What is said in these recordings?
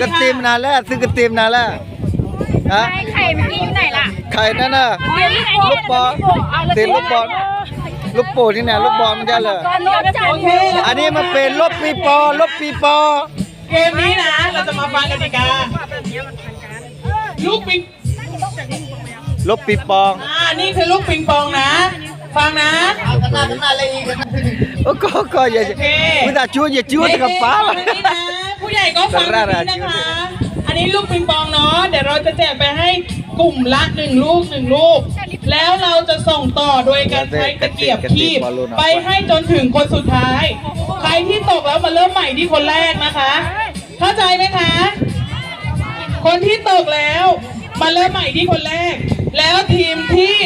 กระเทียมนานแล้ว ซื้อกระเทียมนานแล้ว ฮะ ไข่เมื่อกี้อยู่ไหนล่ะ ไข่นั่นน่ะ ไข่ ลูกบอล เตะลูกบอล ลูกโป่งที่ไหน ลูกบอลมันจะเลย โอเค อันนี้มันเป็นลูกปิงปอง ลูกปิงปอง เกมนี้นะ เราจะมาฟังกติกา ลูกปิง ลูกปิงปอง อ่า นี่คือลูกปิงปองนะ ฟังนะ โอ้ ก็ ก็ อย่า โอเค มึงด่าชวน อย่าชวนกับป๊า ในเกมนี้นะ ผู้ใหญ่ก็ฟังดีๆนะคะ อันนี้ลูกปิงปองเนาะ เดี๋ยวเราจะแจกไปให้กลุ่มละหนึ่งลูก หนึ่งลูก แล้วเราจะส่งต่อโดยการใช้ตะเกียบคีบ ไปให้จนถึงคนสุดท้าย ใครที่ตกแล้วมาเริ่มใหม่ที่คนแรกนะคะ เข้าใจไหมคะ คนที่ตกแล้ว มาเริ่มใหม่ที่คนแรก แล้วทีมที่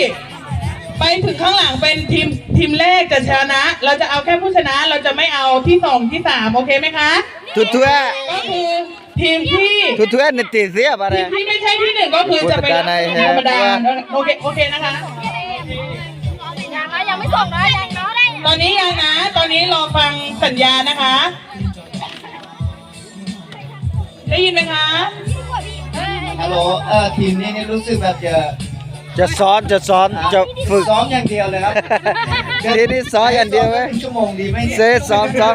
ไปถึงข้างหลังเป็นทีม ทีมแรกจะชนะ เราจะเอาแค่ผู้ชนะ เราจะไม่เอาที่สองที่สาม โอเคไหมคะ ทุกๆ ก็คือทีมที่ ทุกๆ ในตีเสียบอะไร ทีมที่ไม่ใช่ที่หนึ่งก็คือจะไปรับธรรมดา โอเค โอเคนะคะ ยังนะ ยังไม่ส่งนะ ยังนะ ตอนนี้ยังนะ ตอนนี้รอฟังสัญญาณนะคะ ได้ยินไหมคะ ฮัลโหล เอ่อ ทีมนี้นี่รู้สึกแบบจะ จะซ้อม จะซ้อม จะฝึก ซ้อมอย่างเดียวเลยครับ ทีนี้ซ้อมอย่างเดียวเว้ย ชั่วโมงดีไหมเนี่ย เซ่ซ้อม ซ้อม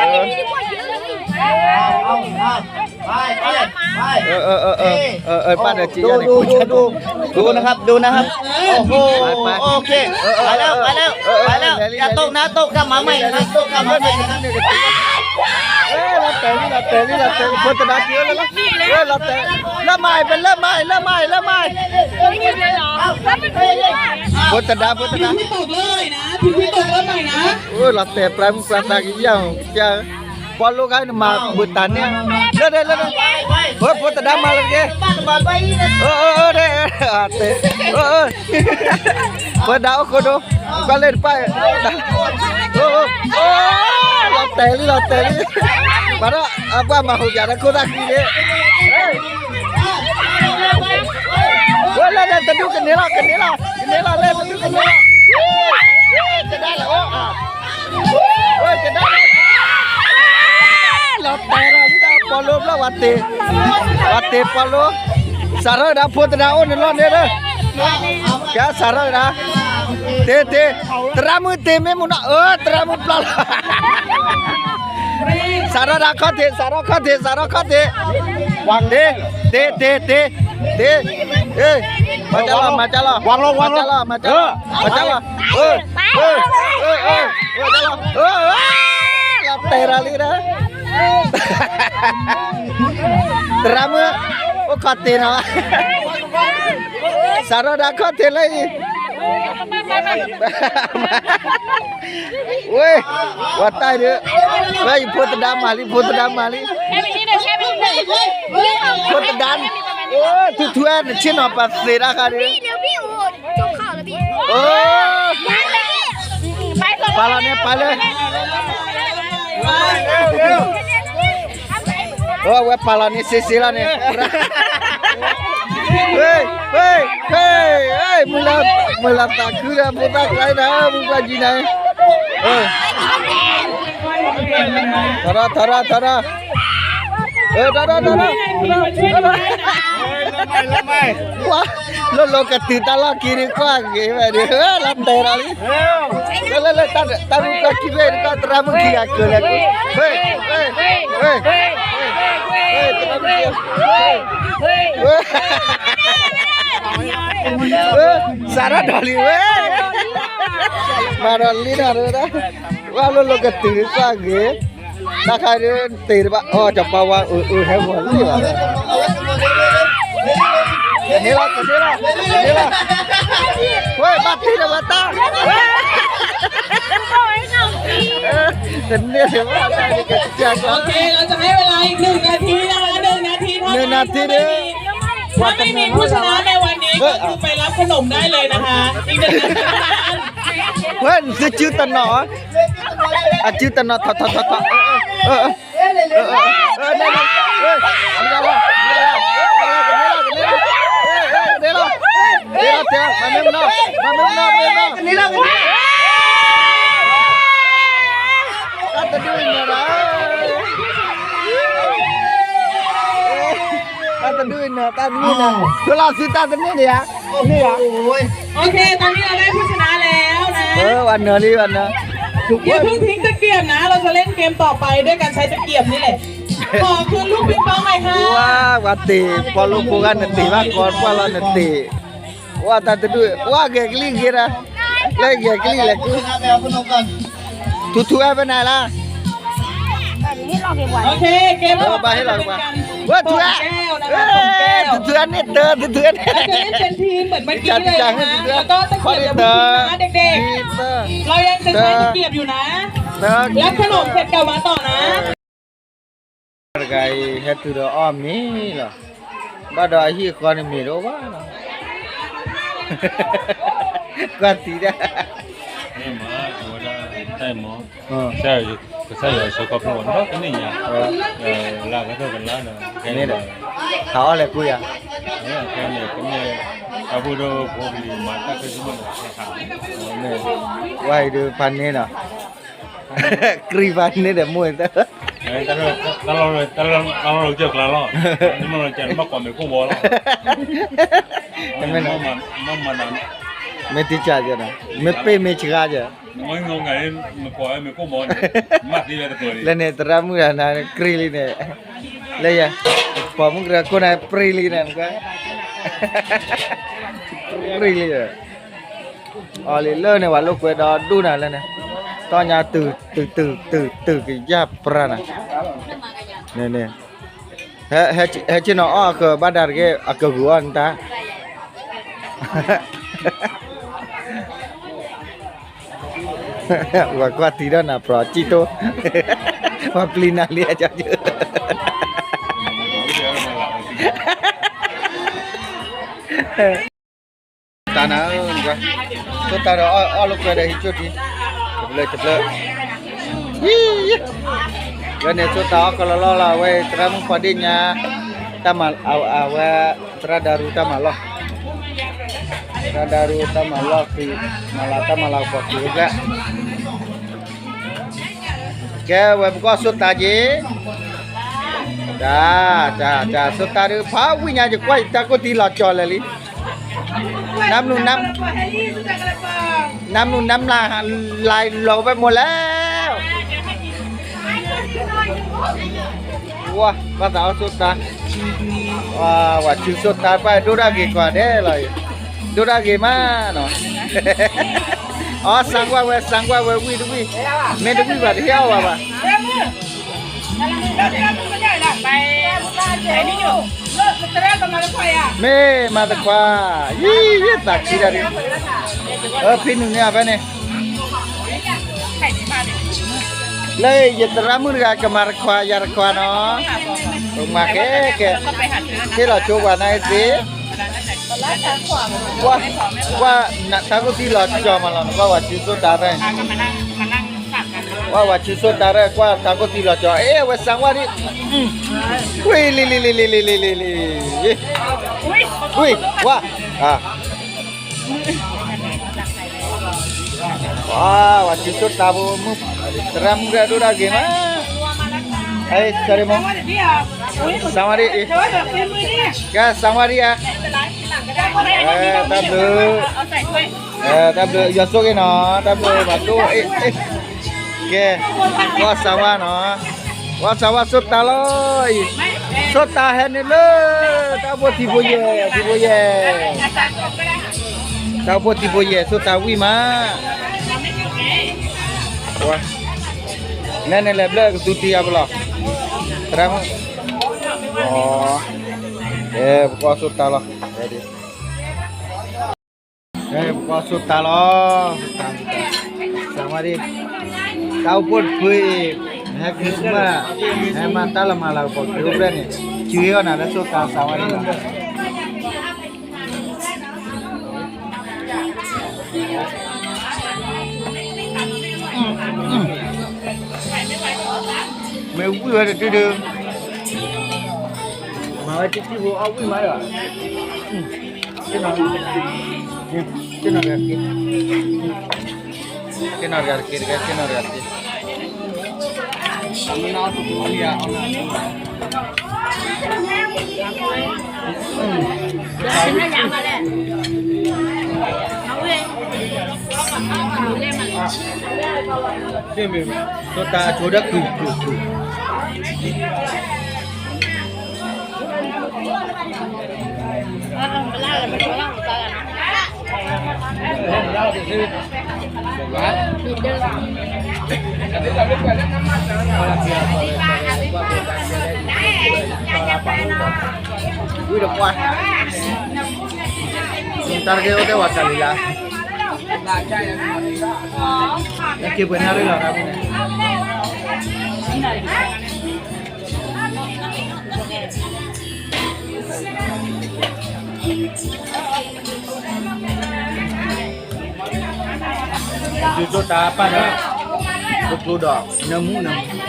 เอาเอาเอาไปไปไป เออเออเออเออเออเออ ป้าเดี๋ยวจี ดู ดู ดู ดู ดูนะครับ ดูนะครับ โอ้โห ไปไป โอเค เออเออ ไปแล้ว เออ ไปแล้ว เออเออ ไปแล้ว เดี๋ยว อย่าตกนะ ตกกลับมาใหม่นะครับ ตกกลับมาใหม่นะครับ เออ เราเตะนี่ เราเตะนี่ เราเตะ โฆษณาเยอะแล้วนะ เออ เราเตะ เริ่มใหม่ เป็นเริ่มใหม่ เริ่มใหม่ เริ่มใหม่ ไม่หยุดเลยเหรอ แล้วมันพูดว่า โฆษณา โฆษณา ทีมที่ตกเริ่มใหม่นะ ทีมที่ตกเริ่มใหม่นะ เออ เราเตะปลา ปลาตากี่อย่าง ပှၤလိကါန့ၣ်မၤဘုတၢ်န့ၣ် လၢဒဲးလၢဒဲး ဝဲဖိတဒါမၤလၢက့ အၢ အၢ အၢ ဒဲး အၢ တ့ အၢ အၢ ပှၤဒါအိၣ်ခိၣ်ဒိၣ် ကွၢ်လၢတပၢ် အၢ အၢ လီၤတဲာ်လံ လီၤတဲာ်လံ ပှၤဒီး အပှၤမၤဟူးယၤဒီးခိၣ်သၣ်ဃံန့ၣ် ဝဲလၢဒဲးတဒူၣ်ကန့ၢ်လီၤ ကန့ၢ်လီၤ ကန့ၢ်လီၤလၢတဒူၣ်ကန့ၢ်လီၤ ကဒါလၢအိၣ် ဝဲကဒါ လီၤတဲာ်လီၤလံဒီးပှၤလိဘျီဝဲတ့ၢ် ဝဲတ့ၢ်ပှၤလိ စးထီၣ်ဝဲဒၣ်ဖိတဒါအိၣ်န့ၣ်လီၤန့ၣ်လၢ ကဲစးထီၣ်ဝဲဒၣ် တ့တ့ သရၣ်မုၣ်တ့မ့ၢ်မူနီၤ အၢ သရၣ်မုၣ်ပျီလီၤ စးထီၣ်ဒၣ်ခီၣ်ထံး စးထီၣ်ခီၣ်ထံး စးထီၣ်ခီၣ်ထံး တ့တ့တ့တ့ မၤကၢ်လီၤ မၤကၢ်လီၤ ဝါလီၤ ဝါလီၤ မၤကၢ်လီၤ မၤကၢ်လီၤ မၤကၢ်လီၤ အၢ အၢ အၢ အၢ မၤကၢ်လီၤ အၢ အၢ လီၤတဲာ်ဒီးလံဒီး သရၣ်မုၣ် အိၣ်ခီၣ်ထံးနီၤ စးထီၣ်ဒၣ်ခီၣ်ထံးလၢအံၤ ဝဲ ဝဲတၢ်ဒုး ဝဲအံၤဖိသဒါမၤလံ ဖိသဒါမၤလံ ဖိသဒါန့ၣ် အိ ထူထူအဲၣ်နဆ့ၣ်နီၤပှၤသ့တၢ်ဃါဒုး အိ ပာ်လီၤန့ၣ် ပာ်လၢ အိ အဝဲပာ်လီၤန့ၣ် စ့စ့လီၤန့ၣ် ဟ့ ဟ့ ဟ့ မုၢ်လၢ် မုၢ်လၢ်သးခုဒီး ဖိသၣ်ကျါဒီး မုၢ်ပှၢ်ကံနၤ ထီထီထီထီထီ ထီထီထီထီ လၢလီၤကတုၤတၢ်လီၢ်ခံဒုး ကွၢ်ဂ့ၤဝဲဒုး လီၤတဲာ်ဒီးလံ လၢလၢလၢ တၢ်မုၢ်ကီၢ်ခံဘ့ၣ်ဒုး သရၣ်မုၣ်ခံဂၤကၢၤလၢာ် ဟ့ ဟ့ သရၣ်မုၣ်ခံဂၤ စးထီၣ်ဒီးလံဝဲ မၤဒီးလံနၤဒုး ဝဲလၢလီၤကတုၤဒုး ကွၢ်ဂ့ၤ တၢ်ခါဒုး တ့ၢ်တဘၣ် အီၣ် စီၤပၤဝါအုးအုး ဟဲဂီၤလံဘၣ် ကန့ၢ်လီၤ ကန့ၢ်လီၤ ကန့ၢ်လီၤ ဝဲဘၣ်တ့ၢ်ဒီးဝဲတၢ် တန့ၢ်ဘၣ်တၢ် โอเค เราจะให้เวลาอีกหนึ่งนาทีนะคะ หนึ่งนาทีเท่านั้น หนึ่งนาที ถ้าไม่มีผู้ชนะในวันนี้ก็คือไปรับขนมได้เลยนะคะ อีกหนึ่งนาที ဝဲ နသုစုတနီၤ အစုတနီၤ ထီၣ်ထီၣ်ထီၣ်ထီၣ် အၢ အၢ အၢ အၢ အၢ ကန့ၢ်လီၤ ကန့ၢ်လီၤ ကန့ၢ်လီၤ ကန့ၢ်လီၤ မၤမ့ၢ်မနီၤ မၤမ့ၢ်မနီၤ မၤမ့ၢ်မနီၤ တၢ်တဒူၣ်အံၤနီၤ တၢ်တဒူၣ်အံၤနီၤ ဖိလၢသုတၢ်တန့ၢ်န့ၣ်ဧါ န့ၢ်ဧါ โอเค ตอนนี้เราได้ผู้ชนะแล้วนะ เออ วันเนอร์ลี่ วันเนอร์ อย่าเพิ่งทิ้งตะเกียบนะ เราจะเล่นเกมต่อไปด้วยการใช้ตะเกียบนี่แหละ ขอคืนลูกปิงปองหน่อยค่ะ ဝါ ဝါတ့ၢ် ပှၤလိဖိဂၤနတ့ၢ်ဘၣ်ကီး ပှၢ်လီၤနတ့ၢ် ဝါတၢ်တဒူၣ် ဝါဂဲၤကလံၢ်ဂ့ၤရၣ် လၢဂဲၤကလံၢ်လဲၤကူ ထူထူအဲၣ်ဖဲနၤလၢ โอเค เกมต่อไปจะเป็นการปลดแก้วนะคะ ปลดแก้ว ปลดแก้ว သုသုအန့ၣ်တၢ် သုသုအန့ၣ် เราจะเล่นเป็นทีมเหมือนเมื่อกี้เลยนะคะ แล้วก็ตะเกียบเดี๋ยวคุณทีมนะ เด็กๆ เรายังจะใช้ตะเกียบอยู่นะ รับขนมเสร็จกลับมาต่อนะ တဂၤအံၤ ဟဲတုၤဒီးအီၣ်မ့ၤလီၤ. ဘၣ်ဒီးအဟံၣ်အဃီန့ၣ်မ့ၢ်တအိၣ်ဘၣ်လီၤ. ကွၢ်သံဒၣ် မ့ၢ်မၤ အဝဲဒၣ် တၢ်မီၤ ကစၢ်ယွၤ ကစၢ်ယွၤအဆၢခီဖျိ ဒီးတနံၣ်ညါ လၢကထီၣ်ကလါဒီး မ့ၢ်ဒီး ဟးအီၣ်လဲၤကူယၤ ခဲန့ၣ် ကမ့ၢ် အဖိဒိၣ်ဖိကလံၤမၤတၢ်ခဲဆိၣ်မးဒီး ဝဲအံၤဒုးဖးန့ၢ်နီၤ ကြံဖးန့ၢ်ဒီးမိၢ် တၢ်လီၢ်လၢကၢၢ်ကျါလီၤ နမ့ၢ်ကွၢ်မ့ၢ်ခိၣ်ဘီလီၤ မ့ၢ်တံၢ်ကၢ်ကဲနီၤ မ့ၢ်ပ့ၢ်မ့ၢ်ဆှါကဲ မ့ၢ်ကွၢ်မ့ၢ်ခိၣ်ဘီန့ၣ် မၤသံဝဲတပၢၤလံ လၢန့ၣ် သရၣ်မုၣ်တဂၤန့ၣ် ကြံလံန့ၣ် လၢယၤ ပိာ်မုၣ်ကရၢခိၣ်န့ၣ် ပြံလံန့ၣ် ကွၢ် ပြံလံ အီၤလံလၢန့ၣ် ဝဲလိာ်ကွဲဒီးဒိၣ်နၤလၢန့ၣ် တီၢ်ညါတုၤ တုၤ တုၤ တုၤ တုၤကယၢ်ပြၢ်နၤ န့ၣ် ဟဲဆ့ၣ်နီၤအီၣ်အကဘၣ်ဒၣ်တက့ၢ် အကဂုာ်အီၣ်နတၢ် ဝဲကွၢ်တံၤဒီးနၤပြီၤကံၣ်တိ ပှၤပျံၤနၤလံအကၠီ တၢ်နၤ ဆိတၢ်ဒီးအီၣ်လိာ်ကွဲဒီးဟံးကၠိၣ်ထံ တဘျၢတဘျၢ လၢန့ၣ်ဆိတၢ်အီၣ်ကလီလီလီၤ အဝဲသရၣ်မုၣ်ဖီဒ့ၣ်ညါ တၢ်မၤ အဝဲ သရၣ်ဒါရူတၢ်မၤလီၢ် သရၣ်ဒါရူတၢ်မၤလီၢ်ဃံ မၤလၤတၢ်မၤလၤကပီၤဃံဝဲဖျဲၣ် ကဲဝဲပကီၢ်ဆိတၢ်က့ၤ တၢ် တၢ် တၢ် ဆိတၢ်ဒုး ဖးဝံၣ်ညါ ယကွၢ်ယတၢ်ကိၢ်တံၢ်လီၤကၠီၤလၢာ်လံ နမ်နုၤနမ် နမ်နုၤနမ်လၢ် လၢ်လီၤဝဲမိၢ်လဲၣ် ဝါ ဘၣ်သးအီၣ်ဆိတၢ် ဝၤဆူဆိတၢ်ပၢ်ဒိၣ်ဒၣ်ဂ့ၤကွၢ်ဒဲးလီၤ ဒိၣ်ဒၣ်ဂ့ၤမးနီၤ အီၣ်စၢ်ကွၢ်ဝဲ စၢ်ကွၢ်ဝဲဝံၣ်တဝံၣ် မ့ၢ်တဝံၣ်ဘၣ်တဟ့ၣ်အီၣ်ဝဲဘၣ် မ့ၢ်မၤတခွါ ယံာ်ယံာ်သးခံတၢ်ဒ် ဖံနုၤန့ၢ်အဖဲန့ၣ် လၢယသရၣ်မုၣ်တဂၤကမၤတခွါ ယၤတခွါနီၤ ပမၤကဲကဲ ဟ့ၣ်လီၤဆိပှၤနာ်က့သ့ ကွၢ် ကွၢ် တၢ်ကိၢ်တံၢ်လီၤကၠီၤမးလီၤ နကွၢ်ဝၤဆူဆိတၢ်ဖဲ ကွၢ်ဝၤဆူဆိတၢ်ရဲၣ် ကွၢ်တၢ်ကိၢ်တံၢ်လီၤကၠီၤ အ့ အဝဲစၢ်ဝါဒံး ဝံၣ်လံလံလံလံလံလံလံလံ ဝံၣ် ဝါ ဝၤ ဝၤဆူဆိတၢ်ဖိမုၣ် သရၣ်မုၣ်ရဲၣ်ဒိၣ်ဒၣ်ဂ့ၤမး အ့ စၢ်ရ့မိၢ် စၢ်ဝါဒံး ကဲ စၢ်ဝါဒံးဧါ တၢ်ဘျုး တၢ်ဘျုး ယွၤဆိၣ်ဂ့ၤနီၤ တၢ်ဘျုးဘၣ်ဒိၣ် အ့ အ့ ကဲ ဝါစၢ်ဝါနီၤ ဝါစၢ်ဝါဆိတၢ်လီၤအံၤ ဆိတၢ်ဟဲနုာ်လၢ တၢ်အိၣ်ဖှိၣ်ထံဖိယဲၢ် ထံဖိယဲၢ် တၢ်အိၣ်ဖှိၣ်ထံဖိယဲၢ် ဆိတၢ်ဝံၣ်မး ဝါ နဲန့ၣ်လဲၤဘျၢၣ်ကသူတံၢ်အပလီၢ် သရၣ်မုၣ် အ ကဲ ပကွၢ်ဆိတၢ်လီၤ ပကွၢ်ဆိတၢ်လီၤ စၢ်ဝါဒံး တၢ်အိၣ်ဖှိၣ်တဖုအံၤ ဟဲက့ၤဆူမး ဟဲမၤတၢ်လၢမၤလၤကပီၤက့ၤအိၣ်ဖျဲၣ်န့ၣ် စုဟ့ၣ်အီၣ်နၤလၢဆိတၢ်စၢ်ဝါဒံးလီၤ မ့ၢ်ဝံၣ်ဝဲတတုၤတုၤ မၤဝဲတတုၤဖိအီၣ်ဝံၣ်မးဒီး သ့ၣ်နီၣ်တဂၤတက့ၢ် သ့ၣ်နီၣ်တဂၤတက့ၢ် သ့ၣ်နီၣ်တဂၤတက့ၢ် ဆိတၢ်အဆိဒီးကုၢ်ကုၢ်ကုၢ် အ ဝံၣ်တပှၢ်, တၢ်တကဲအိၣ်တဲဝဲတၢ်လံၤလၢ်, နက့ၤပှဲၤနၢ်ရ့ၣ်လီၤ, ဒုးဒိၣ်တၢ်ပၢ်ဒီး, ပကျိဒီး နၢမူနၢမူ.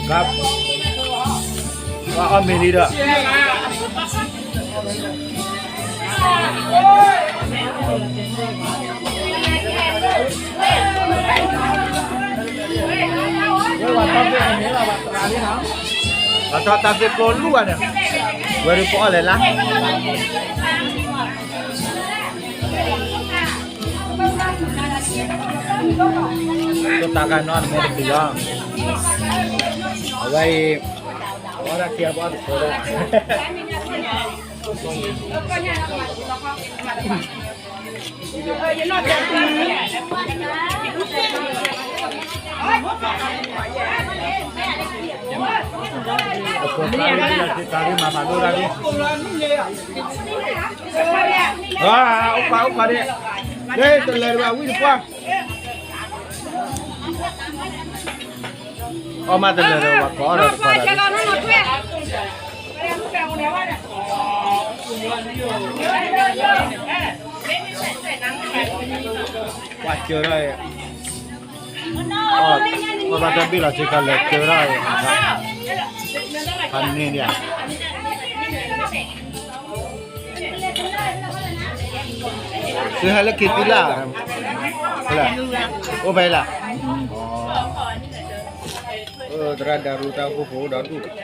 ကပ်, ပှၤအီၣ်မ့ၤလံဒီး, ပှၤထီၣ်တၢ်သ့ၣ်ကျိလူၢ်ဘၣ်န့ၣ်, ဝဲဒၣ်ပအီၣ်လဲၣ်လၢ တိၢ်တၢ်ဂၤနီတမံၤတပံၤလီၤ, အဝဲအံၤ, အီၣ်တၢ်ခံအပီၣ်တဖိလီၤ. အဖိခွါလၢတၢ်ဂ့ၢ်မၤမၤလိတၢ်ဂ့ၢ်, အိၣ်ခွါအိၣ်ခွါဒ့ၣ်, ဒ့ၣ်တလဲၤတဘၣ်ဝံၣ်တပှၢ်, အီၣ်မးတလဲၤဒီးပှၤကိးအီၣ်ဒီးတပှၢ်ဒီး, ပှၤစၢၤထီၣ်, ပှၤဘၣ်တၢ်ဘ့ၣ်လီၤစ့ၢ်ကီးလဲၤစၢၤထီၣ်, ဖးန့ၢ်ဒံးဧါ. သုဟဲလၢခံသံလၢ်, အိၣ်ဖဲလၢ်, သရၣ်ဒၤရူတၢ်အိၣ်ဖှိၣ်ဖိဒီဒူၣ်,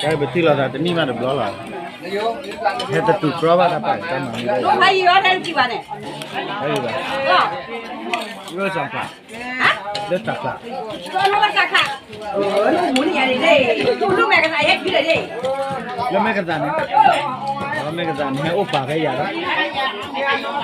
တၢ်ပထံၣ်လိာ်သးတနံၣ်မးတဘျီလီၤ, ဟဲတတုၤကြီဘၣ်တၢ်ပာ်တၢ်မၤမံၤ, ဖးယံၤအီၣ်တၢ်တကံဘၣ်န့ၣ်, ဖးယံၤဘၣ်, လၢစၢ်ဖျး, လၢစၢ်ဖျး, လၢမဲာ်ကသးန့ၣ်, လၢမဲာ်ကသးန့ၣ် ဟဲအိၣ်ပာ်ဖဲယၤလီၤ.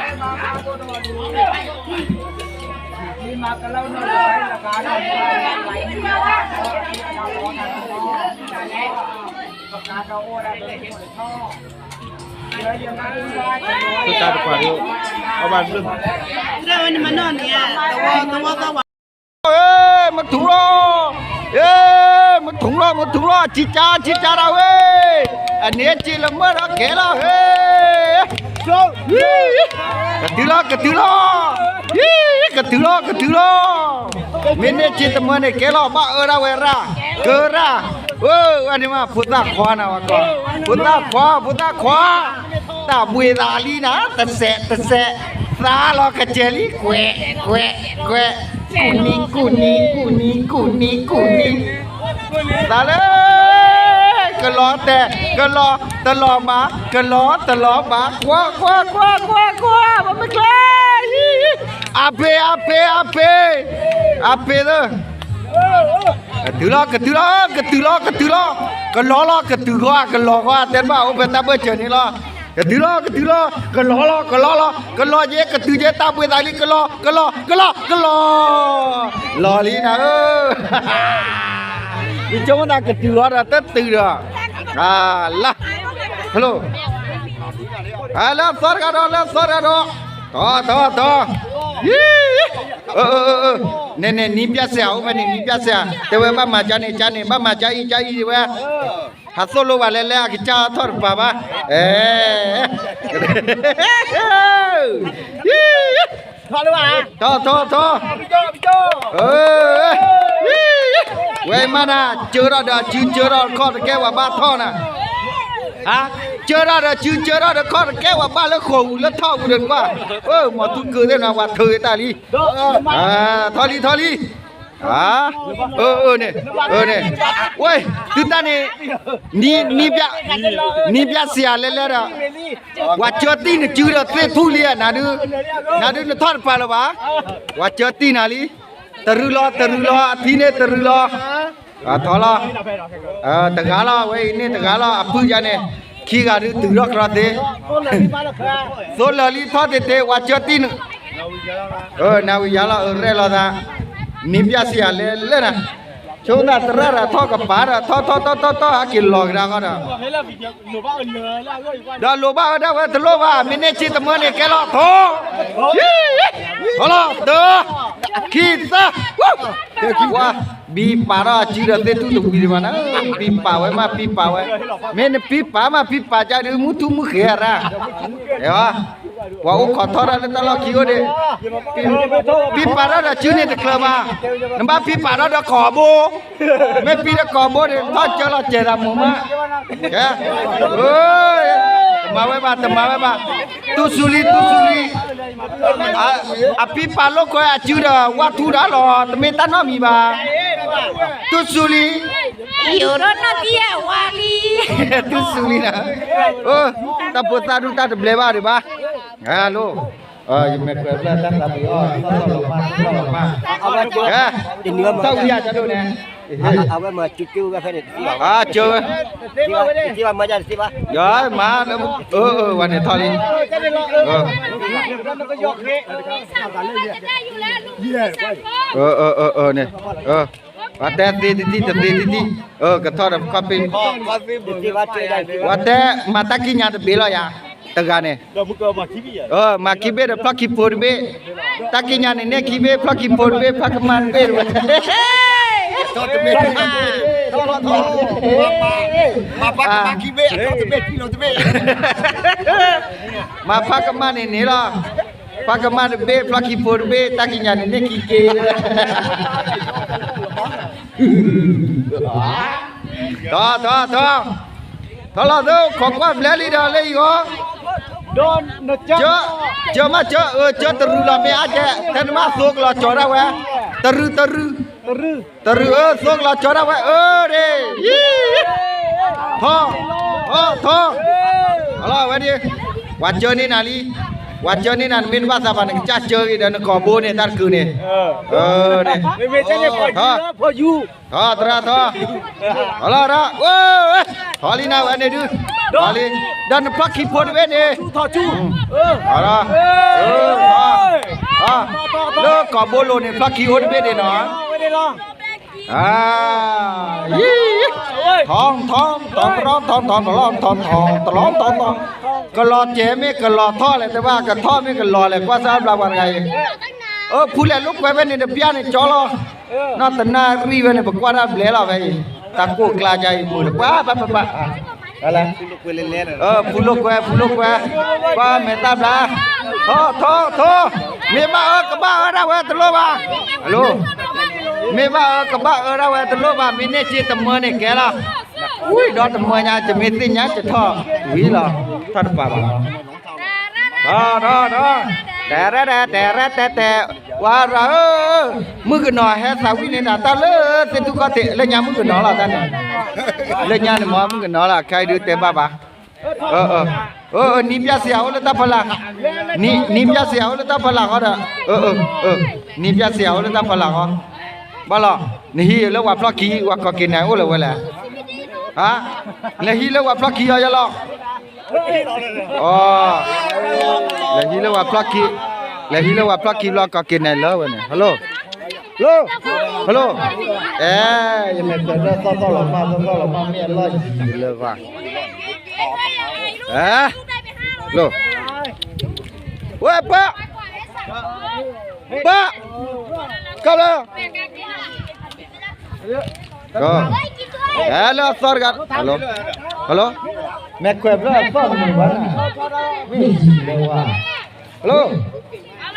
တၢ်တကွၢ်ဒိၣ်, အဘၣ်ဘျုး, မထူးလီၤ, မထူးလီၤ, မထူးလီၤ, မထူးလီၤ, ကံကါ ကံကါဒၣ်ဝဲ, အန့ၣ်စ့လၢမၢဒီးကဲလီၤ, ကတုၤလီၤ ကတုၤလီၤ, ကတုၤလီၤ ကတုၤလီၤ, မ့ၢ်န့ၢ်စ့တမၢန့ၣ်ကဲလီၤ ဘၣ်အၢဒၣ်ဝဲရၣ်, ကရၣ်, အန့ၣ်မး ဖိသၣ်ခွါနၤဝဲကီး, ဖိသၣ်ခွါ ဖိသၣ်ခွါ, တၢ်ဘှံးသးလံနၤ တစဲး တစဲး, သါလီၤကစဲးလံ ကွဲး ကွဲး ကွဲး, ကူၣ်နံၤ ကူၣ်နံၤ ကူၣ်နံၤ ကူၣ်နံၤ ကူၣ်နံၤ, သးလၢ ကလီၤတဲာ် ကလီၤတလီၤဘၣ် ကလီၤတလီၤဘၣ် ကွၢ် ကွၢ် ကွၢ် ကွၢ် ကွၢ် ပမ့ၢ်ကျဲ, အပ့ၤ အပ့ၤ အပ့ၤ, အပ့ၤလၢ ကတုၤလီၤ ကတုၤလီၤ ကတုၤလီၤ ကတုၤလီၤ, ကလီၤလီၤ ကတုၤဂီၢ် ကလီၤဂီၢ် တဲဘၣ်အိၣ်ဖဲတၢ်ဘၢၣ်စၢၤန့ၣ်လီၤ, ကတုၤလီၤ ကတုၤလီၤ ကလီၤလီၤ ကလီၤလီၤ ကလီၤယဲ ကတုၤယဲ တၢ်ဘှံးသးလံ ကလီၤ ကလီၤ ကလီၤ ကလီၤ, လီၤလံနၤဧၢ, ယဆိကမိၣ်သးကတုၤလီၤဒီးတတုၤဒီး, လၢ hello, လၢအသီတဂၤဒီး လၢအသီတဂၤဒီး, ထီၣ် ထီၣ် ထီၣ်, ယံၤ, နဲၣ်နဲၣ် နံၤပျၢ်စဲး အိၣ်ဖဲန့ၣ် နံၤပျၢ်စဲး တဲဝဲဘၣ်မၤကၢ်န့ၣ် ကၢ်န့ၣ် ဘၣ်မၤကၢ်အံၤ ကၢ်အံၤဝဲ, ဟးသိၣ်လိဘၣ်လဲၣ် လဲၣ် အကစၢ်ထီၣ်တပၤဘၣ်, အဲ ထီၣ် ထီၣ် ထီၣ်, ဝဲမးနၤ စၢထီၣ်ဒီးစု စၢထီၣ်တခီၣ်တကဲဝဲဘၣ်ထီၣ်နၤ, ဟါ, စၢထီၣ်ဒီးစု စၢထီၣ်တခီၣ်တကဲဝဲဘၣ်လၢဃိာ်ဝူၤလၢထီၣ်ဝူၤဒီးကွၢ်, မီၤသူကုၤသ့ၣ်နၤ ပှၤထုးတၢ်လံ, ထီၣ်လံ ထီၣ်လံ အၢ အၢ န့ၣ် အၢ န့ၣ် ဝဲ သုတၢ်န့ၣ် နံၤ နံၤပျၢ်စံယၤလဲၤလဲၤဒီး ဝၤကၢတံၢ်နစုဒီးသ့ၣ်ထူၣ်လံဧါ နဒုး နထီၣ်တပၤလၢၤဘၣ် ဝၤကၢတံၢ်နၤလံ တရုၤလီၤ တရုၤလီၤ အထံန့ၣ်တရုၤလီၤ ထီလီၤ တဂၤလီၤ ဝဲအံၤန့ၣ်တဂၤလီၤ အပုၢ်ယါန့ၣ် ခံဂၤဒုးတုၤထီၣ်ကြီသ့ သိလၢာ်လံထီၣ်တ့ၢ်တ့ၢ် ဝၤကၢတံၢ်န နၤဝံၤယါလီၤ အၢ ရဲၣ်လီၤသး နံၤပျၢ်စံယၤလဲၤလဲၤနၤ ဆိသးသရၣ်ဒီးထီၣ်ကပၤဒီး ထီၣ်ထီၣ်ထီၣ်ထီၣ်ထီၣ် ဟဲက့ၤလီၤကဒါဃီဒီး ဒီးလိၣ်ဘၣ်အၢဒၣ်ဝဲတလိၣ်ဘၣ် မ့ၢ်န့ၢ်ဆံတမၢန့ၣ်ကဲလီၤ ထိၣ် ထီလီၤ တၢ ခံသၢ ဝါ ဘံပာ်ထီၣ်အစုဒီးသ့ၣ်ထူၣ်တဝံၤဒံးဘၣ်နၤ ဘံပာ်ဝဲမး ဘံပာ်ဝဲ မ့ၢ်နဘံပာ်မး ဘံပာ်ကဒုး မုၢ်ထူၣ်မုၢ်ဃဲၤရၣ် ပှၤအိၣ်ခိးထီၣ်တၢ်လၢတၢ်လီၢ်ခံအိၣ်ဒံး ဘံပာ်ထီၣ်ဒီးစုန့ၣ်တချုးဘၣ် နဘၣ်ဘံပာ်ထီၣ်ဒီးကိာ်ဘိ မ့ၢ်ဘံဒီးကိာ်ဘိန့ၣ် ထီၣ်ကၢလီၤစဲးသးမိၢ်မး ကဲ တမၤဝဲဘၣ် တမၤဝဲဘၣ် တူၢ်စူၤလံ တူၢ်စူၤလံ အဘံပာ်လိာ်ကွဲအစုဒီး ဝါထူတၢ်လီၤ တမ့ၢ်တၢ်နီတမံၤဘၣ် တူၢ်စူၤလံ ယိၤထီၣ်နီၢ်ကံၢ်အဝါလံ တူၢ်စူၤလံနၤ တၢ်ဖိသၣ်ဒူၣ်တၢ်တဘျဲဘၣ်ဒံးဘၣ် ဟဲလိၣ် ယမဲာ်ကွဲးဖျၢၣ်တၢ်သးပ့ၤအီၣ် သီၣ်သီၣ်လီၤမၢ် သီၣ်သီၣ်လီၤမၢ် ကဲ တၢ်ဝံယၤကဒိၣ်န့ၣ် အဝဲမၤကၠိကၠိဝဲဖဲန့ၣ်တသ့ဘၣ် အကၠိဝဲ တသ့ဘၣ်မၤယၤတသ့ဘၣ် ယမၤ အၢ အၢ ဝဲန့ၣ်ထီၣ်လံ အၢ အၢ အၢ န့ၣ် ပှၤတဲသ့တသံၣ် တသ့တသံၣ် အၢ ကထီၣ်ဒီးခီၣ်ဖံး ပှၤတဲ မၤတၢ်ကံးညာ်တဘ့ၣ်လီၤယၤ တဂၤန့ၣ် မၤခံဘ့ၣ်ဒီးဖျီၣ်ခံဖိတဘ့ၣ် တၢ်ကံးညာ်န့ၣ်န့ၢ်ခံဘ့ၣ် ဖျီၣ်ခံဖိတဘ့ၣ် ဖျီၣ်ကမၣ်တဘ့ၣ်တဝဲ မၤဖျီၣ်ကမၣ်ခံဘ့ၣ် မၤဖျီၣ်ကမၣ်န့ၣ်န့ၣ်လီၤ ဖျီၣ်ကမၣ်တဘ့ၣ် ဖျီၣ်ခံဖိတဘ့ၣ် တၢ်ကံးညာ်န့ၣ်န့ၢ်ခံက့ၤ ထီ ထီ ထီ ထီလီၤသၢ ခိးကွၢ်ဘျဲလံဒီးလၢယဂီၢ် ကၢ ကၢမးကၢ အၢ ကၢတရုၤလီၤမ့ၢ်အါကဲ ထဲနမ့ၢ်သိကလီၤကၠီၤဒၣ်ဝဲ တရုၤ တရုၤ တရုၤ အၢ သိကလီၤကၠီၤဒၣ်ဝဲ အၢ ဒ့ၣ် ထီ ထီ ထီ အလီၤဝဲဒၣ် ပှၤကၢန့ၢ်နၤလံ ပှၤကၢန့ၢ်နၤ နမ့ၢ်တဘၣ်သးဘၣ် နကစၢ်ကၢက့ၤဒီးနကိာ်ဘိန့ၣ် တၢ်တကုာ်န့ၣ် အၢ ထီ ထီ သရၣ်ထီ အလီၤဒၣ် ထီလံနၤဝဲန့ၣ်ဒု ထီလံ ဒီးနဖျီၣ်ခံဖိတဘ့ၣ်န့ၣ် ထီ လၢကိာ်ဘိလိၤန့ၣ် ဖျီၣ်ခံအိၣ်တဘ့ၣ်န့ၣ်နီၤ ထီ ထီ ထီ တရီ ထီ ထီ တလီ ထီ ထီ တလီ ထီ ထီ ကလီၤစဲးမ့ၢ်ကလီၤထီၣ်လဲၣ် တဘၣ် ကထီၣ်မ့ၢ်ကလီၤလဲၣ် ကွၢ်စၢ်ဘျါပှၤတဂၤအံၤ အၢ ဖူလဲၣ်လိာ်ကွဲဖဲန့ၣ် တပျၢ်န့ၣ်ကၠီလီၤ နီၢ်တနၣ်ရံၣ်ဝဲန့ၣ် ပကွၢ်တၢ်ဘျဲလီၤဖဲအံၤ တၢ်ကိၢ်ကျါယါအံၤ မုာ်လၢပှၤ ပှၤ ပှၤ ဖူလိာ်ကွဲ ဖူလိာ်ကွဲ ကွၢ်မဲာ်တၢ်ဘျါ ထီ ထီ ထီ မ့ၢ်ဘၣ်အၢကဘၣ်အၢဒၣ်ဝဲတလိၣ်ဘၣ် အလိၤ မ့ၢ်ဘၣ်အၢကဘၣ်အၢဒၣ်ဝဲတလိၣ်ဘၣ် မ့ၢ်န့ၢ်စ့တမၢန့ၣ်ကဲလီၤ ဝံၤဒီးတမၢညါ တမ့ၢ်သ့ၣ်ညါ တထီၣ်ဝံၤလီၤ ထီၣ်တပၤဘၣ် ထီ ထီ ထီ တဲရဲၣ်တဲ တဲရဲၣ်တဲတဲ ဝါရၤဧၢ မုၣ်ကနီၤဟဲသးဝံၣ်န့ၣ်ဒီး တၢ်လၢသ့ၣ်ထူၣ်ခီၣ်ထံး လၢညါမုၣ်ကနီၤလီၤ တၢ်န့ၣ် လၢညါန့ၣ်မ့ၢ် မုၣ်ကနီၤလီၤ ခဲအံၤဒုးတဲဘၣ်ဘၣ် အၢ အၢ နံၤပျၢ်စံယၤအိၣ်လၢတၢ်ဖီလာ် နံၤပျၢ်စံယၤအိၣ်လၢတၢ်ဖီလာ်ဃီဒီး အၢ အၢ နံၤပျၢ်စံယၤအိၣ်လၢတၢ်ဖီလာ်ဃီ ဘၣ်လီၤ နဟံးလၢဝၤဖျီၣ်ခံ ဝၤကီၢ်က့ၤနဲၣ်အိၣ်လၢၤဝဲလဲၣ် ဟါ နဟံးလၢဝၤဖျီၣ်ခံယီၤယီၤလီၤ အ လဲၤဟံးလၢဝၤဖျီၣ်ခံ လဲၤဟံးလၢဝၤဖျီၣ်ခံဘျီ ကီၢ်က့ၤနဲၣ်လၢဝဲန့ၣ် ဟဲလိၣ် ဟဲလိၣ် ဟဲလိၣ် အဲ ယမဲာ်တဲလၢသီၣ်သီၣ်လီၤမၢ် သီၣ်သီၣ်လီၤမၢ် မ့ၢ်အလီၢ်ယံၤလၢၤဘၣ် အဲ လိၣ် ဝဲပၢ် ပၢ် ကလၢ အဲ လၢအသီတဂၤ ဟဲလိၣ် ဟဲလိၣ် မဲာ်ခွဲးဖျၢၣ်အသီၣ်တမုာ်ဘၣ် မ့ၢ်ယံၤလၢၤဘၣ် ဟဲလိၣ်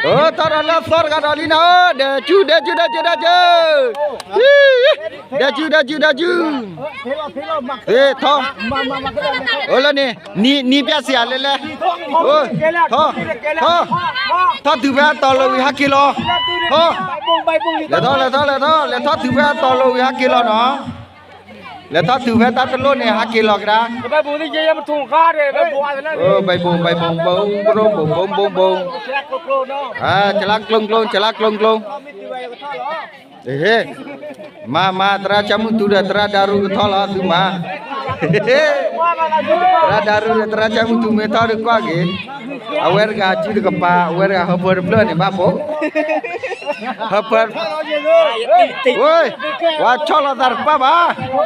ထီၣ်ဒီးလၢအသီတဂၤဒီးလံနၤဧၢ, ဒဲးကၠူ ဒဲးကၠူ ဒဲးကၠူ ဒဲးကၠူ, ဒဲးကၠူ ဒဲးကၠူ ဒဲးကၠူ, ထီၣ်, အိၣ်လၢန့ၣ်, နံၤပျဲစံးယၤလဲၣ်လဲၣ်, ထီၣ်, ထီၣ်, ထီၣ်တုၤဖဲအတီၤလီၤဝံၤဟးက့ၤလီၤ, ထီၣ်, လဲၤထီၣ် လဲၤထီၣ် လဲၤထီၣ် လဲၤထီၣ်တုၤဖဲအတီၤလီၤဝံၤဟးက့ၤလီၤနီၤ, လဲၤထီၣ်တုၤဖဲတၢ်တလိၣ်န့ၣ် ဟးက့ၤလီၤကဒါ, ဘဲဘိဘိဘိဘိဘိဘိဘိ, ကလါကျိကျိ ကလါကျိကျိ, မၤမၤ သရၣ်ကၠၢ်မုၢ်တူဒီး သရၣ်ဒါရူကထီၣ်လီၤ သုမၤ, သရၣ်ဒါရူဒီး သရၣ်ကၠၢ်မုၢ်တူမ့ၢ်ထီၣ်ဒီးကွၢ်က့ၤ, အဝဲတဂၤစုတကပၤ အဝဲတဂၤဟၢဖၢတဖျၢၣ်န့ၣ် ဘၣ်ဖိ, ဟၢဖၢ, ဝ့ၢ်, ပှၤဆီၣ်လီၤသးတပၣ်ဘၣ်, ဆီၣ်,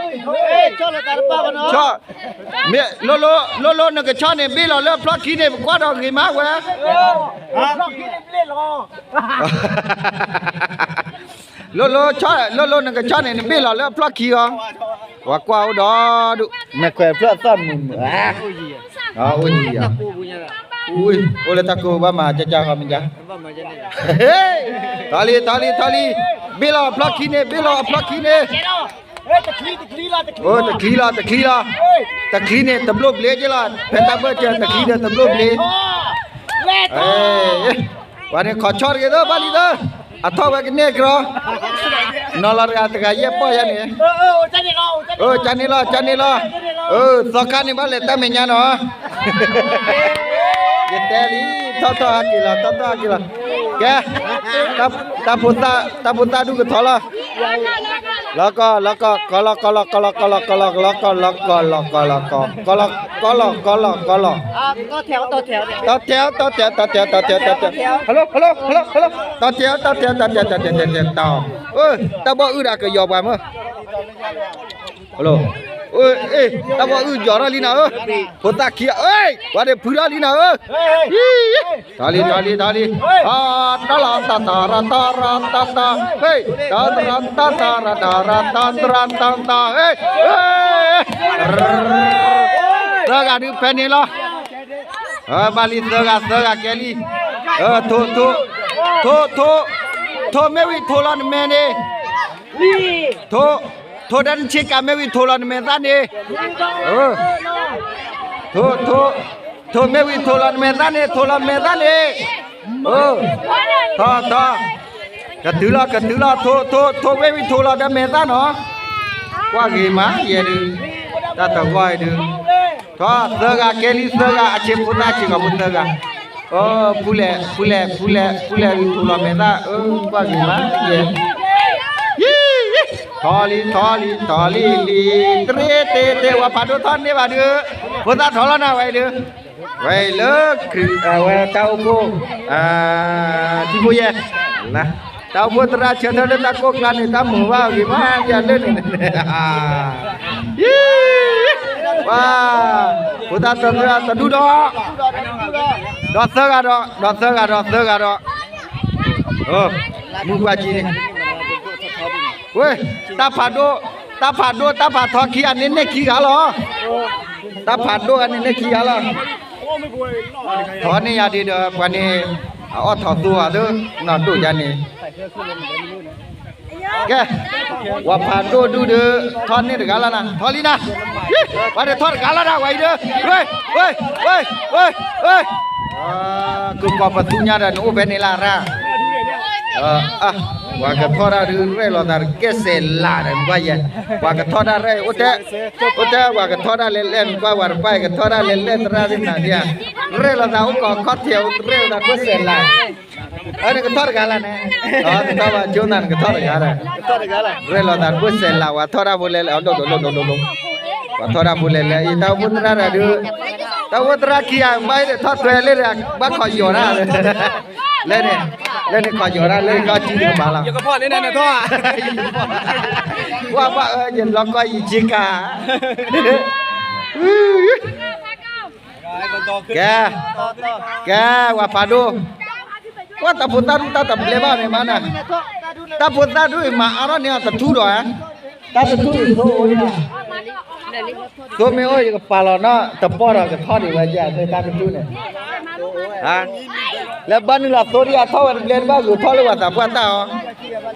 မ့ၢ်, လိၣ်လိၣ် နကဆီၣ်န့ၣ် ဘ့ၣ်လီၤလၢအဖျီၣ်ခံန့ၣ် ပကွၢ်ဒီးဂ့ၤမးဝဲ လိၣ်လိၣ်, လိၣ်လိၣ် နကဆီၣ်န့ၣ် နဘ့ၣ်လီၤလၢအဖျီၣ်ခံအီၤ, ပှၤကွၢ်အိၣ်ဒီးဒူၣ် မဲာ်ခွဲးဖျၢၣ်သီၣ်မုာ်မုာ်, အိၣ်ယံၤယၤ, အိၣ်လၢတၢ်ကိၢ်ဘၣ်မၤကၠၢ်ကၠၢ်ဃီမ့ၢ်ကၠၢ်, ထီၣ်လံ ထီၣ်လံ ထီၣ်လံ, ဘ့ၣ်လီၤအဖျီၣ်ခံန့ၣ် ဘ့ၣ်လီၤအဖျီၣ်ခံန့ၣ်, အိၣ် တချံလီၤ တချံလီၤ, တချံန့ၣ် တဘျိၣ်ဘျ့က့လီၤ, ဖဲတၢ်ဘၢၣ်စၢၤ တချံဒီးတဘျိၣ်ဘျ့ ပှၤန့ၣ်ခီၣ်ဆီတဂ့ၤသၢ ဘၣ်လံသၢ, အထီၣ်ဝဲကန့ၢ်ကရီ, နီၤလီၤတဂၤတဂၤယဲၢ်ပီၢ်ယါန့ၣ်, ကန့ၢ်လီၤ ကန့ၢ်လီၤ, သီခါန့ၣ်ဘၣ်လဲၤတၢ်မဲာ်ညါနီၤ, ယတဲလံ, ထီၣ်ထီၣ်ဟးက့ၤလီၤ ထီၣ်ထီၣ်ဟးက့ၤလီၤ, ကဲ, တၢ်ဖိသၣ်ဒူၣ်ကထီၣ်လီၤ လီၤကီၢ် လီၤကီၢ် ကီလီၤ ကီလီၤ ကီလီၤ ကီလီၤ ကီလီၤ ကီလီၤ ကီလီၤ ကီလီၤ ကီလီၤ ကီလီၤ ကီလီၤ ကီလီၤ တီတဲာ် တီတဲာ် တီတဲာ် တီတဲာ် တီတဲာ် တီတဲာ် hello hello hello hello တီတဲာ် တီတဲာ် တီတဲာ် တီတဲာ် တီတဲာ် တီတဲာ် တၢ်ဘီၣ်အုၣ်ဒီးကယီၤပှၤမၢ hello တၢ်ဘီၣ်အုၣ်ယီၤထီၣ်လံနၤဧၢ, ဖိသၣ်ခံဂၤ ဝဲဒၣ်ဖုထီၣ်လံနၤဧၢ ထီၣ်လံ ထီၣ်လံ ထီၣ်လံ, တၢ်လီၤတၢ်တၢ်ရၤတၢ်ရၤတၢ်တၢ်, ဟ့ၣ်, တၢ်တရၤတၢ်တၢ်ရၤတၢ်ရၤတၢ်တရၤတၢ်တၢ်, ဟ့ၣ်, သၢဂၤဒုးဖဲန့ၣ်လီၤ, ဘၣ်လံသၢဂၤ သၢဂၤကဲလံ, ထိ ထိ ထိ ထိ မ့ၢ်ဝံၤထိလီၤနမဲာ်န့ၣ်, ထိ ထိတၢ်နဆ့ကၤမ့ၢ်ဝံၤထိလီၤနမဲာ်သၣ်န့ၣ်, ထိ ထိ ထိမ့ၢ်ဝံၤထိလီၤနမဲာ်သၣ်န့ၣ် ထိလီၤမဲာ်သၣ်န့ၣ်, ထီ ထီ ကတုၤလီၤ ကတုၤလီၤ ထိ ထိ ထိမ့ၢ်ဝံၤထိလီၤဒီးမဲာ်သၣ်နီၤ, ကွၢ်ဂ့ၤမးယဲဒုး, တၢ်တဂီၢ်အံၤဒုး, ထီ သၢဂၤကဲလံသၢဂၤ အဆ့ဖိသၣ်ဆ့ကၤဖိသၢဂၤ, ဖူလဲၣ် ဖူလဲၣ် ဖူလဲၣ် ဖူလဲၣ်ဝံၤထိလီၤမဲာ်သၣ်, ကွၢ်ဂ့ၤမးယဲ ထီလံ ထီလံ ထီလံလံ, တရ့တ့တ့ ဝၤဖးဒိၣ်ထီၣ်န့ၢ်ဘၣ်ဒုး, ဖိသၣ်ထီလီၤနၤဝဲအံၤဒုး, ဝဲအံၤလၢ ခရံာ် ဝဲတၢ်အိၣ်ဖှိၣ် ထံဖိယဲၢ်, တၢ်အိၣ်ဖှိၣ်သရၣ်ဆၢထၢၣ်လၢတၢ်ကိၢ်ကျါန့ၣ် တၢ်မုာ်ဘၣ်ဂ့ၤမးယၤလၢန့ၣ်, ဝါ, ဖိသၣ်သရၣ်တဒူၣ်ဒီး, ဒီးသၢဂၤဒီး ဒီးသၢဂၤဒီး သၢဂၤဒီး, မုၢ်ကွၢ်ကံန့ၣ်, ဝဲ, တၢ်ဖးဒိၣ်, တၢ်ဖးဒိၣ် တၢ်ဖးထီခံဂၤန့ၣ်န့ၢ်ခံဂၤလီၤ, တၢ်ဖးဒိၣ်ဂၤန့ၣ်န့ၢ်ခံဂၤလီၤ, ထီန့ၢ်ယၤဒံးဒီး ပှၤန့ၣ် အအီၣ်ထီၣ်သိဧါသၢ, နီၢ်ဒိၣ်ယၤန့ၣ် ကဲ, ဝၤဖးဒိၣ်ဒုဒီး ထီၣ်န့ၢ်တဂၤလီၤနၤ, ထီလံနၤ, ပှၤဒုးထီၣ်တဂၤလီၤနၤ ဝဲအံၤဒုး, ဝဲ, ဝဲ, ဝဲ, ဝဲ, ကကိးပသူညါဒီး နအိၣ်ဖဲန့ၣ်လၢရၣ်, ပှၤကထီၣ်တၢ်ဒုး ရဲၣ်လီၤသးတကဲစဲးလးဒီး နကွၢ်ယဲ, ပှၤကထီၣ်တၢ်ရဲၣ် အိၣ်တဲ, အိၣ်တဲပှၤကထီၣ်တၢ်လဲၤလဲၣ် နကွၢ်ဝဲတပၢ်အံၤ ကထီၣ်တၢ်လဲၤလဲၣ်သရၣ်သ့ၣ်နၤဒ်ဧါ, ရဲၣ်လီၤသးအိၣ်ကီးခီၣ်ထံး အိၣ်ရဲၣ်လီၤသးတကဲစဲးလး အၢ နကထီၣ်တဂၤလၢ်န့ၣ်, တထီၣ်ဘၣ်ကၠိနၤ နကထီၣ်တဂၤလၢ်, ရဲၣ်လီၤသးတဘၣ်စဲးလး ဝၤထီၣ်တၢ်ဖိလဲၤလဲၣ် အဒိၣ်ဒိၣ်ဒိၣ်ဒိၣ်ဒိၣ်ဒိၣ်, ဝၤထီၣ်တၢ်ဖိလဲၤလဲၣ် အံၤတၢ်အိၣ်ဖှိၣ်သရၣ်တဂၤဒုး, တၢ်အိၣ်ဖှိၣ်သရၣ်ခံဂၤ ဘၣ်ထီၣ်ထွဲလၢ ဘၣ်ခီၣ်ယီၤတၢ်, လၢန့ၣ်, လၢန့ၣ်ခီၣ်ယီၤတၢ် လၢကီၢ်စုတကပၤလီၤ, ပှၤဘၣ်အၢ ယလီၤကီၢ်ယံၤဆ့ကၤ ကဲ, ကဲ, ဝၤဖးဒိၣ်, ကွၢ်တၢ်ဖိသၣ်ဒူၣ်တၢ်တဘျဲဘၣ်န့ၣ်မးနၤ, တၢ်ဖိသၣ်ဒူၣ်အံၤမၤအါထီၣ်န့ၢ်အတထူဒီးဧါ, တၢ်တထူအံၤသိအိၣ်န့ၣ်, သိမ့ၢ်အိၣ်ယကပာ်လီၤနီၢ်တပီၢ်ဒီးကထီၣ်ဒံးဝဲယၤ တၢ်တထူန့ၣ် လၢဘၣ်နုာ်လီၤသိဒံးအထီၣ်ဝဲတဘျဲတဘၣ်ဂုၤထီၣ်လၢပှၤသးပှၢ်တၢ်အီၤ,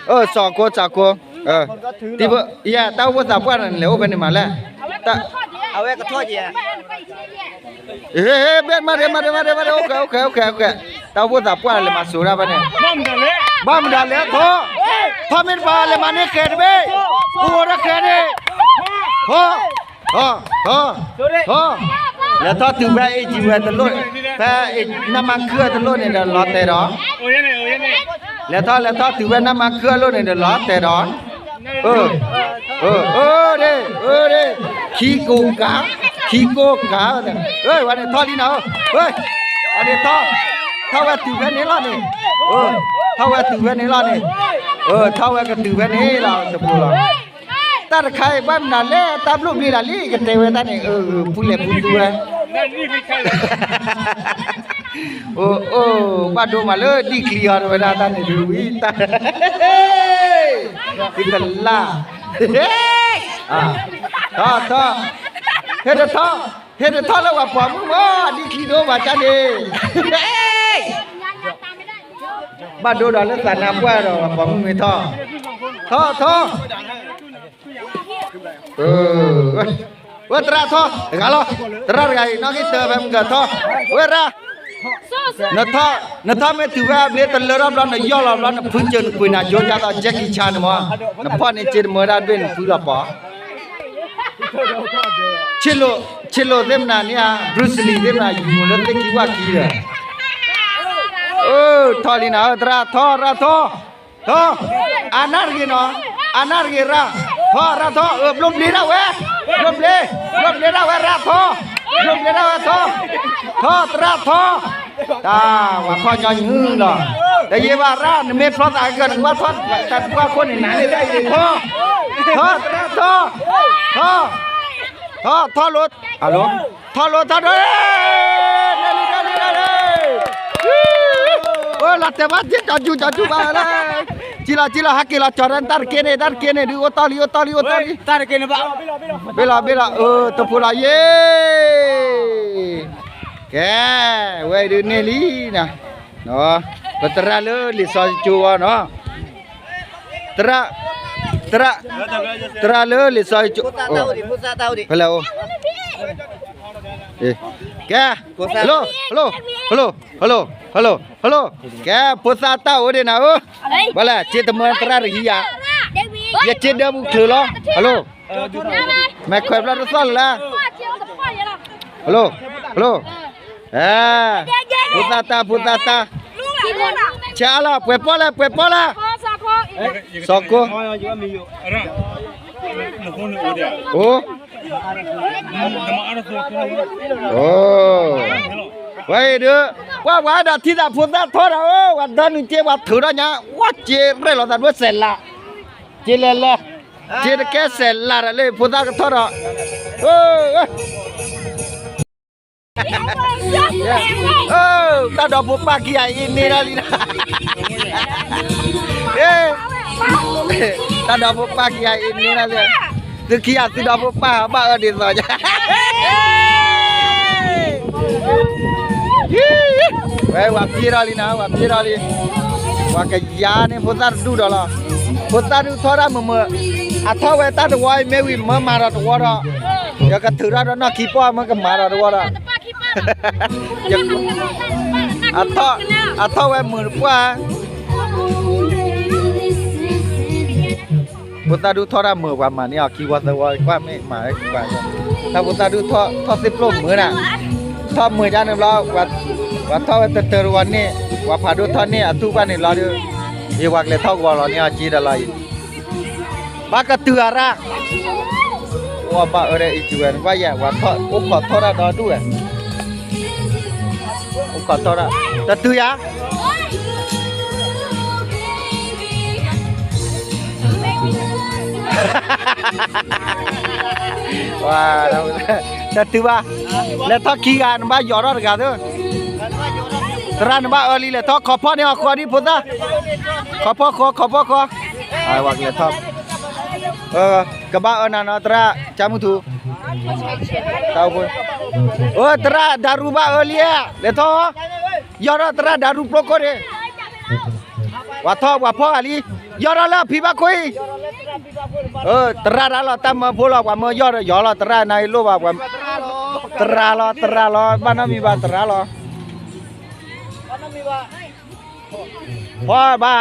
အၢ စီၤကိ စီၤကိ, တံၤဖိ ယဲတၢ်အိၣ်ဖှိၣ်သးပှၢ်န့ၣ် လဲၤအိၣ်ဖဲန့ၣ်မးလဲၣ်, အဝဲကထီၣ်က့ၤ မ့ၢ်မ့ၢ်မ့ၢ်မ့ၢ် အိၣ်ခဲ အိၣ်ခဲ အိၣ်ခဲ တၢ်အိၣ်ဖှိၣ်သးပှၢ်လဲၤမၤစိၤဒၣ်ဖဲန့ၣ်, ဘၣ်မနုၤလဲၣ်ထီၣ်, ထီၣ်မ့ၢ်တပၤလဲၤမၤန့ၢ်ဃဲၤတဘ့ၣ်, အိၣ်ဒီးဃဲၤန့ၣ်, ထီၣ်, ထီၣ်, ထီၣ်, လဲၤထီၣ်တုၤဖဲအ့ၣ်ကံဝဲတလိၣ်, ဖဲနၢ်မါခုၣ်အတလိၣ်န့ၣ်ဒီးလီၤတဲာ်ဒီး, လဲၤထီၣ်လဲၤထီၣ်တုၤဖဲနၢ်မါခုၣ်အလိၣ်န့ၣ်ဒီးလီၤတဲာ်ဒီး အၢ အၢ ဒ့ အၢ ဒ့ ခံကိးကး, ခံကိးကး, ဝဲန့ၣ်ထီၣ်လံနီၤ, ဝဲန့ၣ်ထီၣ်, ထီၣ်ဝဲတုၤဖဲန့ၣ်လီၤန့ၣ်, ထီၣ်ဝဲတုၤဖဲန့ၣ်လီၤန့ၣ်, ထီၣ်ဝဲကတုၤဖဲန့ၣ်လီၤတပူၤလီၤ, တၢ်တခါအံၤဘၣ်မနုၤလဲၣ် တၢ်ဘျိၣ်ဘျ့ဒၣ်လံ ကတဲဝဲတၢ်န့ၣ်, ဖူလဲၣ်ဖူသူဝဲ အိၣ်အိၣ် ဘၣ်ဒိမးလၢဒံၣ်ချံအီၤ တဝဲဒၣ်တၢ်န့ၣ်ဒုးဝံၤတၢ်, သုတလၢ်, ထီၣ်ထီၣ်, ဟဲတထီၣ်, ဟဲတထီၣ်လၢပှၤပိာ်မုၣ်မး ဒံၣ်ချံဒိၣ်မးတၢ်န့ၣ်, ဘၣ်ဒိဒီးလၢသးနါပှၢ်ဒီးပှၤပိာ်မုၣ်မ့ၢ်ထီၣ်, ထီၣ်ထီၣ် ဝဲသရၣ်ထီၣ်တဂၤလီၤ, သရၣ်တဂၤအံၤ နီၣ်ဂံၢ်တၢဖဲမုၢ်ကထီၣ်, ဝဲရၣ်, နထီၣ်မ့ၢ်တုၤဖဲအဘျ့တလၢထီၣ်ဘျီ နယီၢ်လီၤဘျီ နဖုစၢၤနကွံာ်နၤယိယါသိး Jackie Chan န့ၣ်မး, နဖီၣ်န့ၢ်စ့တမၢဒၣ်တဘ့ၣ်နဖုလီၤပီၤ, ဆ့လိာ်သ့ၣ်မနၤန့ၣ်ဧါ Bruce Lee သ့ၣ်မနၤ ယမူၤလၢသ့ၣ်ခံဝၣ်ခံဒီး, ထီၣ်လံနၤဧၢ သရၣ်ထီၣ် သရၣ်ထီၣ် ထီၣ်, အါနၢ်တဂ့ၤနီၤ, အါနၢ်တဂ့ၤရၣ်, ထီၣ်ရၣ်ထီၣ် အၢ ဘျိၣ်ဘျ့ဒၣ်ဝဲ, ဘျိၣ်ဘျ့, ဘျိၣ်ဘျ့ဒၣ်ဝဲရၣ်ထီၣ်, ဘျိၣ်ဘျ့ဒၣ်ဝဲထီၣ်, ထီၣ်သရၣ်ထီၣ်, တၢ်ဝဲထီၣ်ညီနုၢ်လီၤ, တယံာ်ဘၣ်ရၣ် နမ့ၢ်ဖျီသးကၢၢ် နကဘၣ်ထီၣ်တၢ်တပှၢ်ခိၣ်န့ၣ် နၤန့ၣ်တၢ်အံၤန့ၣ်ထီၣ်, ထီၣ်သရၣ်ထီၣ်, ထီၣ်, ထီၣ်, ထီၣ်လိၤ, ထီၣ်လိၤထီၣ်ဒိၣ်, လီၤတဲာ်ဘၣ်ကၠီကၠူကၠီကၠူဘၣ်, ကၠံလီၤကၠံလီၤ ဟဲက့ၤလီၤကၠီၤတၢ်တက့ၢ်န့ၣ် တၢ်တက့ၢ်န့ၣ်ဒုး အိၣ်တီၢ်လံ အိၣ်တီၢ်လံ အိၣ်တီၢ်လံ, ဘ့ၣ်လီၤဘ့ၣ်လီၤ တဖိလီၤယ့ၢ်, ကဲ, ဝဲအံၤဒုးန့ၢ်လံနၤ, ပသရၣ်လၢလံာ်စီဆှံကၠိဝဲနီၤ, သရၣ်, သရၣ်, သရၣ်လၢလံာ်စီဆှံကၠိ, ဖဲလဲၣ်အိၣ်, ကဲ, hello, hello, hello, hello, hello, hello, ကဲ ဖိသၣ်တၢ်အိၣ်ဒံးနၤဧၢ, ဘၣ်လဲၣ် စ့တမၢသရၣ်တဟံးယၤ, ယစ့ဒၢပူၤချုးလီၤ, hello, မဲာ်ခွဲးဘျီတသီၣ်လၢ်လၢ်, hello, hello, ဖိသၣ်တၢ် ဖိသၣ်တၢ်, ဆါလီၤ ပှဲၤပီၣ်လဲၣ် ပှဲၤပီၣ်လဲၣ်, စီၤကိ, အိၣ် ဝဲအံၤဒုး, ပှၤဝဲဒၣ်ထံၣ်သးဖိသၣ်ထီၣ်ဒီးဧၢ, ပှၤဒီနုာ်စ့ ပှၤထုးထီၣ်ညါ, ဝဲစ့ရဲၣ်လီၤသးဒိၣ်စဲးလး, စ့လဲၤလဲၤ, စ့တကဲစဲးလးဒီးလၢဖိသၣ်ကထီၣ်ဒီး, တၢ်ဒီးဖိပၢ်ခံဂၤအံၤန့ၢ်ဒၣ်လံ, တၢ်ဒီးဖိပၢ်ခံဂၤအံၤန့ၢ်ဒၣ်လံ, သုခံဂၤသုဒီးဖိပၢ်ဘၣ်အၢဒ်သိး, ဝဲဝၤဖျ့ထီၣ်လံနၤ ဝၤဖျ့ထီၣ်လံ, ပှၤကယၤန့ၣ် ဖိသၣ်တဒူၣ်ဒီးလီၤ, ဖိသၣ်ဒုးထီၣ်တၢ်မုာ်မုာ်, အထီၣ်ဝဲတၢ်တဝီအံၤမ့ၢ်ဝံၤ မၢမၤဒီးတဝီဒီး, ယကထုးထီၣ်ဒီးနီၢ်ခံပီၢ် မၢကမၤဒီးတဝီဒီး အထီၣ်ဝဲမုာ်တပှၢ်, ဖိသၣ်ဒုးထီၣ်တၢ်မုာ် ပှၤမၤန့ၢ်အီၤခံဝီသၢဝီ ကွၢ်မ့ၢ်မၤဝဲကွၢ်, တၢ်ဖိသၣ်ဒုးထီၣ်သ့ၣ်ဖျိၣ်မုာ်နၤ, ထီၣ်မုာ်ဒ်န့ၣ်ဘျီ, ပှၤထီၣ်ဝဲတတၢၢ်တဝီန့ၣ်, ပှၤဖးဒိၣ်ထီၣ်န့ၢ်အထူၣ်ဘၣ်န့ၣ်လီၤဒီး, ယဝၤကလဲၤထီၣ်ဂီၤလီၤန့ၢ်အီၤက့ဒီးလီၤအံၤ ဘၣ်ကတုၤအရၣ်, ဝဲဘၣ်အၢဒီးအံၤတုၤဝဲ နကွၢ်ယဲ ဝဲအိၣ်ခိးထီၣ်တၢ်ဒီဒူၣ်ဝဲ, အိၣ်ခိးထီၣ်တၢ်, တတုၤယၤ, တတုၤဘၣ်, လဲၤထီၣ်ခံဂၤ နဘၣ်ယီၤထီၣ်တဂၤသၢ, သရၣ်နဘၣ်အၢလံ လဲၤထီၣ်ခီဖီၣ်န့ၢ်အီၤဃီဒံးဖိသၣ်, ခီဖီၣ်ဃီ ခီဖီၣ်ဃီ, ဝဲကလဲၤထီၣ်, ကဘၣ်အၢနၤနီၤ သရၣ် ကၠါမုၢ်ထူ, တၢ်အိၣ်ဖှိၣ်, အၢ သရၣ်ဒၤရူဘၣ်အၢလံဧါ, လဲၤထီၣ်, ယီၢ်ထီၣ်သရၣ်ဒၤရူပျိခိၣ်န့ၣ်, ပှၤထီၣ်ပှၤဖီၣ်ဂၤလံ, ယီၢ်ထီၣ်လၢအဖံဘၣ်ခိၣ်အံၤ, အၢ သရၣ်တၢ်လီၤ တၢ်မၢဖိလီၤ ပှၤမၢယီၢ်ဒီးယီၢ်လီၤ သရၣ်နၤအံၤလိၣ်ဘၣ်, သရၣ်လီၤ သရၣ်လီၤ ဘၣ်နီတမံၤဘၣ် သရၣ်လီၤ, ဖီၣ်ဘၣ်ဧါ.